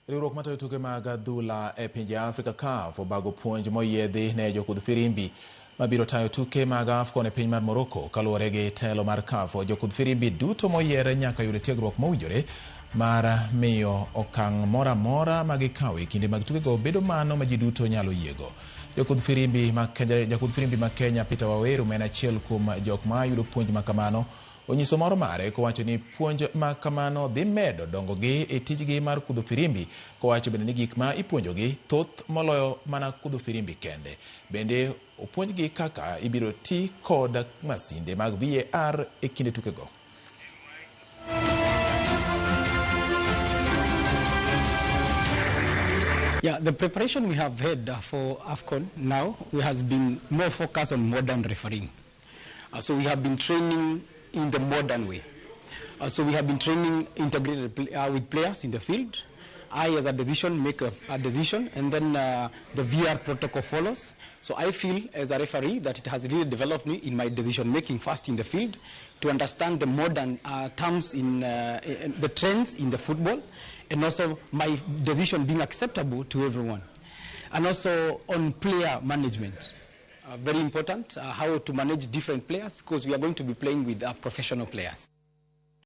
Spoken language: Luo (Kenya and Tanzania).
Riwruok matayo tuke mag adhula e pinje Afrika CAF obago puonj moyiedhi ne jokudh firimbi mabiro tayo tuke mag AFCON e piny mar Morocco. Kaluwore gi telo mar CAF, jokudh firimbi duto moyier nyaka yud tiegruok mowinjore mar miyo okang' moro amora ma gikawo e kinde mag tukego bedo mano ma ji duto nyalo yiego. Jokudh firimbi ma Kenya, jakudh firimbi ma Kenya Peter Waweru ma en achiel kuom jok ma yudo puonj ma kamano onyiso mor mare kowacho ni puonj ma kamano dhi medo dongogi e tijgi mar kudho firimbi kowacho bende ni gik ma ipuonjogi thoth moloyo mana kudho firimbi kende. Bende opuonjgi kaka ibiro ti kod masinde mag VAR e kinde tukego. Yeah, the preparation we have had for AFCON now has been more focused on modern refereeing. So we have been training in the modern way. So we have been training integrated with players in the field. I, as a decision, make a decision, and then the VR protocol follows. So I feel, as a referee, that it has really developed me in my decision-making first in the field, to understand the modern terms in the trends in the football, and also my decision being acceptable to everyone. And also on player management. Very important, how to manage different players, because we are going to be playing with professional players.